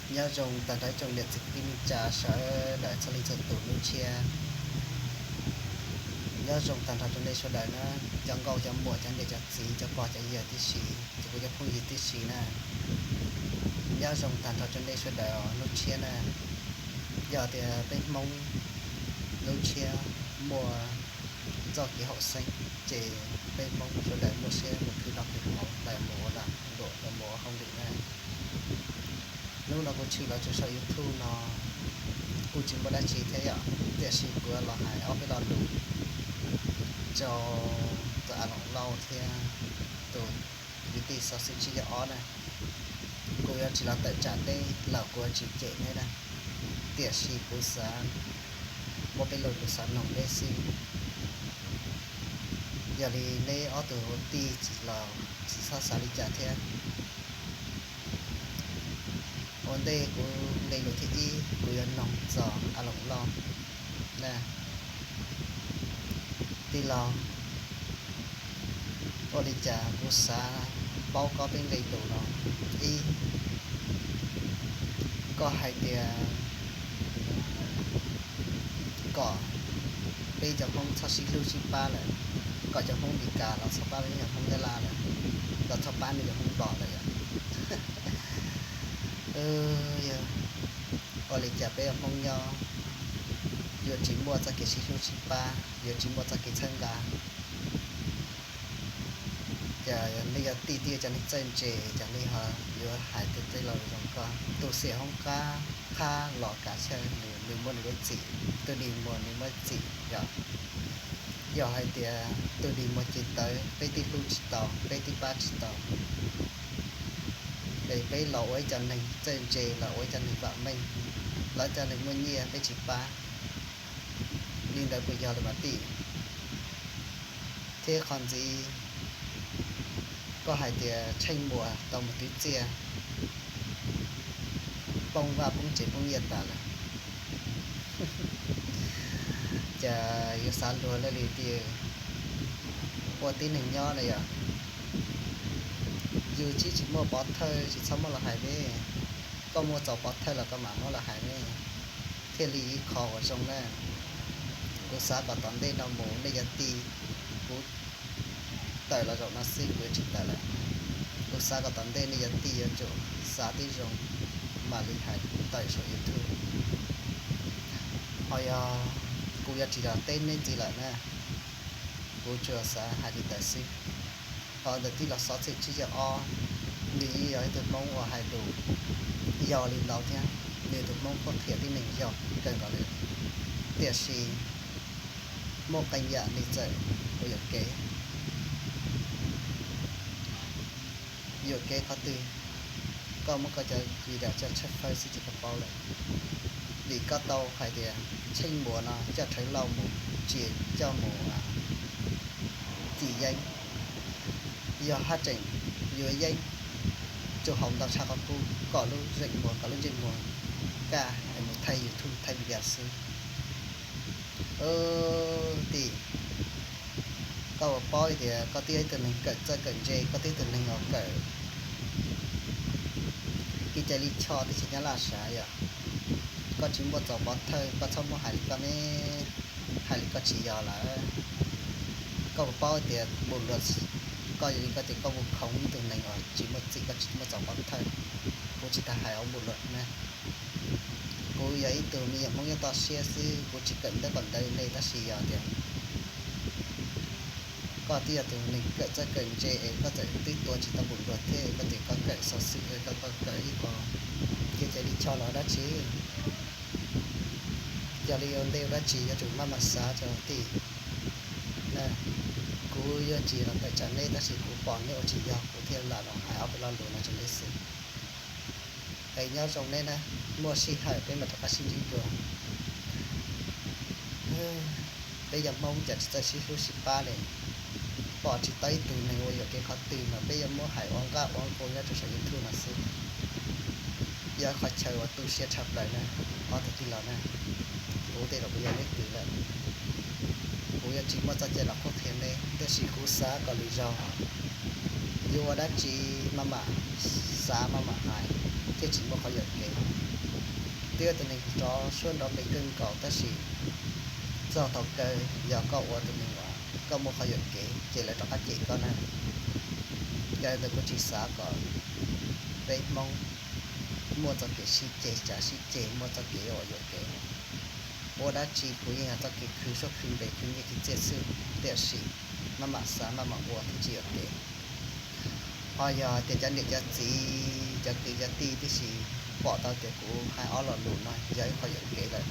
Nyob zoo tag nrho ib tsoom niam txiv kwv tij neej tsa sawv daws txhua leej txhua tus lub tshiab. Nyob zoo tag nrho rau nej sawv daws na, cov nkauj cov muam cov niam cov txiv cov pog cov yawg tib si, ces kuv cov phooj ywg tib si na. Nyob zoo tag nrho rau nej sawv daws lub tshiab na. Yog tias peb Hmoob lub tshiab muaj txoj kev haum xeeb, ces peb Hmoob sawv daws muaj siab mus khwv noj khwv haus, lawv mus ua lag luam, lawv mus ua hauj lwm na. Hnub no kuv tshwm los tso saum YouTube no kuj tsis muaj dab tsi thiab yom, tiam sis kuv los hais ob peb lo lus rau tus A Loos Lauj thiab tus kwv tij xov xwm tsib caug ob na. Kuv yuav tsis los tawm tsam neb los kuv yuav tsis cem neb na, tiam sis kuv xav muab peb lo lus xav noog neb xwb. Yog li neb ob tug ua tij tsis los tsis txhob xav li cas thiab. Ua ntej kuv nqe lus thib ib kuv yuav noog txog A Loos Lauj na. Tij laug, ua li cas kuv xav paub koj peb nqe lus no. Ib, koj hais tias kom peb cov Hmoob txhob sib hlub sib pab lawm, kom cov Hmoob Meskas los txhob pab peb cov Hmoob Nyab Laj lawm, los txhob pab nej cov Hmoob Nplog lawm yom. Yog ua li cas peb ua Hmoob nyob yuav tsis muaj txoj kev sib hlub sib pab, yuav tsis muaj txoj kev txhawb nqa? Cas nej yog tij twb yog cov neeg txawj ntse, cas nej ho yuav hais tej tej lo zoo? Koj tus xiam hoob qab qhab los kav chaw, nws muaj nws lub txim, tus dig muag nws muaj txim yom. Yog hais tias tus dig muag ces tawv, peb twb hlub tsis tau, peb twb pab tsis tau, es peb los ua ib co neeg txawj ntse, los ua ib co neeg vam meej, los ib co neeg muaj nyiaj peb tsis pab, li ntawd puas yog li mas tij? Thiab qhov ntxiv, koj hais tias Tsheej Muas tau mus twv txiaj, poob vaj poob tsev poob nyiaj tas lawm. Cas yuav xav luag lawm li tiag. Ua tib neeg nyob na yom, yus tsis tsis muaj pov thawj tsis txhob muab los hais me. Koj muaj txaus pov thawj los koj mam muab los hais me, thiaj li ib qho uas zoo na. Kuv xav kom tom ntej no mus nej yog tij, kuv tawm los zaum no xwb kuv yuav tsis tawm lawm. Kuv xav kom tom ntej nej yog tij yuav tsum xav tib zoo mam li hais tawm saum YouTube. Ho yog kuv yuav tsis los teb neb ntxiv lawm na, kuv tsuas xav hais li ntawd xwb. Ho ntawm tij laug xov xwm tsib caug ob, nws yeej yog ib tug Hmoob uas hais lus yog li ntawd thiab, nws tus Hmoob qhuab qhia tib neeg yog kawg nkaus li. Tiam sis muaj qee yam nws txawm ua yuam kev, yuam kev qhov twg, koj muab koj cov video coj tshawb fawb xwb ces koj paub lawm. Vim koj tau hais tias Tsheej Muas no coj Rhawv Lauj mus tsis coj mus cim yeeb, yog haj tseem yuav yeeb, tsuas haus ntau tshaj qhov qub kom lub zeem muag kom lub ntsej muag kaj es mus thaij YouTube thaij video xwb. Tij, koj puas paub tias koj twb yog ib tug neeg kawm txawj kawm ntse, koj twb yog ib tug neeg uas kawm kev cai lij choj teb chaws Nyab Laj sav yom? Koj tsis muaj txaus pov thawj koj txhob muab hais li koj ne, hais li koj tsis yog lawm. Koj puas paub tias npus luas, koj yog li koj tias koj mus khoov ib tug neeg uas tsis muaj txim, koj tsis muaj txaus pov thawj. Kuv tsis tas hais ua npus luas na. Kuv yog ib tug me nyuam Hmoob nyob toj siab xwb, kuv tsis kawm ntawv kom ntawv nej, tab sis yog tias koj twb yog tus neeg kawm txawj kawm ntse es koj txawm twb tuav tsis tau npus luas thiab koj tias koj kawm xov xwm, koj kawm ib qho kev cai lij choj los dab tsi? Yog li ua ntej ua dab tsi yuav tsum maj mam xav tso tij. Kuv yuav tsis los tawm tsam neb, tab sis kuv pom neb ua tsis yog kuv thiaj lam los hais ob peb lo lus no rau neb xwb. Es nyob zoo neb na, muaj sij hawm peb mam rov qab sib ntsib dua. Peb yog Hmoob cas tsis txawj sib hlub sib pab li, pom tsis tau ib tug neeg ua yuam kev qhov twg mas peb yuav muab hais ua nqaj ua nqug nyob rau saum YouTube no xwb. Yog qhov chaw uas tu siab tshaj plaws na, ob tug tij laug na. Kuv tej zaum kuv yog neb kwv lawm, kuv yuav tsis muaj txoj cai los qhuab qhia neb, tab sis kuv xav kom lwm zaug yuav ua dab tsi maj mam xav maj mam hais. thiaj tsis muaj qhov yuam kev. Twb yog tus neeg nrov suab nrov npe kawg nkaus tab sis txog thaum kawg yog koj ua tus neeg uas koj muaj qhov yuam kev ces lawv rov qab cem koj na. Yog li ntawd kuv tsis xav kom peb Hmoob muaj txoj kev sib ceg, tsav sib ceg, muaj txoj kev ua yuam kev. Ua dab tsi kuv yeej yog txoj kev khwv suab khwv npe khwv nyiaj khwv txiaj xwb, tiam sis maj mam xav maj mam ua thiaj tsis yuam kev. Ho yog hais tias cov niam cov txiv cov kwv cov tij tib si pom tau tias kuv hais ob lo lus no yog ib qho yuam kev lawm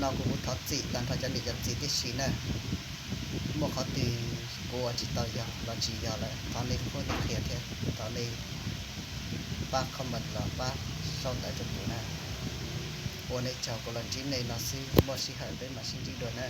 no kuv kuv thov txim tag nrho cov niam cov txiv tib si na. Muaj qhov twg kuv ua tsis tau yog los tsis yog lawm thov nej qhuab nej qhia thiab thov nej pab comment los pab sau ntawv rau kuv na. Ua nej tsaug, kuv los ntsib nej no xwb, muaj sij hawm peb mam sib ntsib dua na.